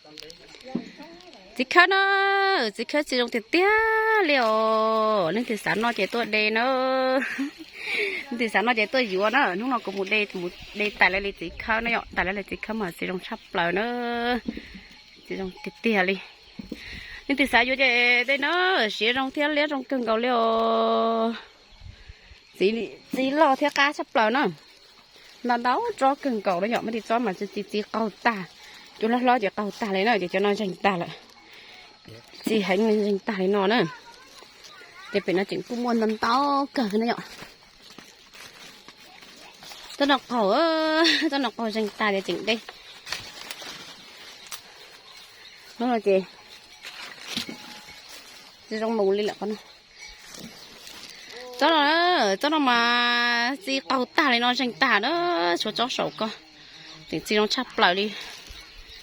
Txiv khawb na, txiv khawb txiv zoo tiag tiag li os. Leej twg xav noj ces tuaj de na. Leej twg xav noj ces tuaj yuav na. Hnub no kuv mus de, mus de tas lawv li txiv khawb na yom, tas lawv li txiv khawb mas txiv zoo tshaj plaws na. Txiv zoo tiag tiag li. Leej twg xav yuav ces de na, siav zoo thiab liab zoo kawg nkaus li os. Txiv, txiv loj thiab qab tshaj plaws na. Ntau ntau tsob kawg nkaus na yom, muaj tej tsob mas txiv, txiv qaug tag, cua hlob hlob ces qaug tag li na, ces cov no zeeg tag lawm. Txiv heev zeeg tag li no na. Ces pem no tseem kuj muaj ntau ntau kawg na yom. Tsob no qaug, tsob no qaug zeeg tag ces tseem de. Hnub no ces tsis zoo mus li lawm qhov no. Tsob no, tsob no mas txiv qaug tag li no zeeg tag na, tshuav tsob saum ko. Tseem txiv zoo tshaj plaws li.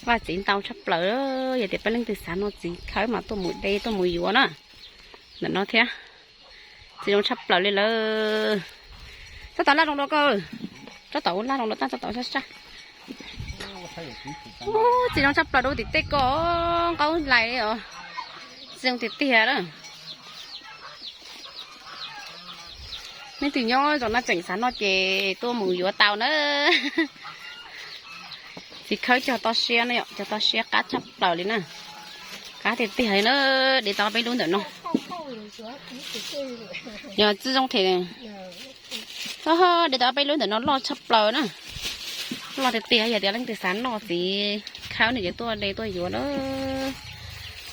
Vaj txiv ntau tshaj plaws, yog tias peb leej twg xav noj txiv khawb mas tuaj mus de tuaj mus yuav na. Ntawm no thiab, txiv zoo tshaj plaws li lawm. Tab tom laj zoo dua ko, tab tom ua laj zoo dua tab tab tom sab sab. Ub, txiv zoo tshaj plaws dua tim tej ko, nqaub lais li os. Txiv zoo tiag tiag na. Leej twg nyob zos no tseem xav noj ces tuaj mus yuav tau na. Txiv khawb cog toj siab na yom, cog toj siab qab tshaj plaws li na. Qab tiag tiag li na, de tau peb lub ntawm no. Yog txiv zoo thiab. Ho, de tau peb lub ntawm no loj tshaj plaws na. Loj tiag tiag, yog tias leej twg xav noj txiv khawb no ces tuaj de tuaj yuav na.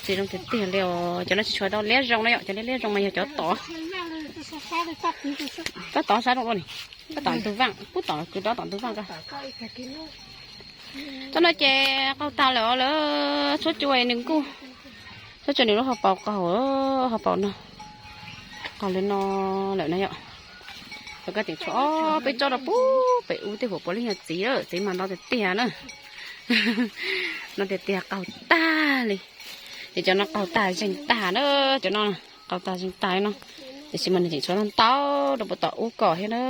Txiv zoo tiag tiag li os, cov no tsis tshua tau liab zoo na yom, cov liab liab zoo mas yog cov tod. Tsob tod sab zoo dua ni, tsob tom ntug vaj, pub tom kwv rov tom ntug vaj ko. Tsob no ces qaug tag lawm os lawm, tshuab cua nws nkuj, tshuab cua nws lub hauv paus qaug, hauv paus no, qaug li no lawm na yom. Lawv ko tseem tshuav ob peb tsob rau pub pem ub tej huam puav leej yog txiv, txiv mas ntau tiag tiag na. No tiag tiag qaug tag li. Ces cov no qaug tag zeeg tag na, cov no qaug tag zeeg tag li no. Tiam sis mas nws tseem tshuav ntau rau puag tom ub kom thiab na.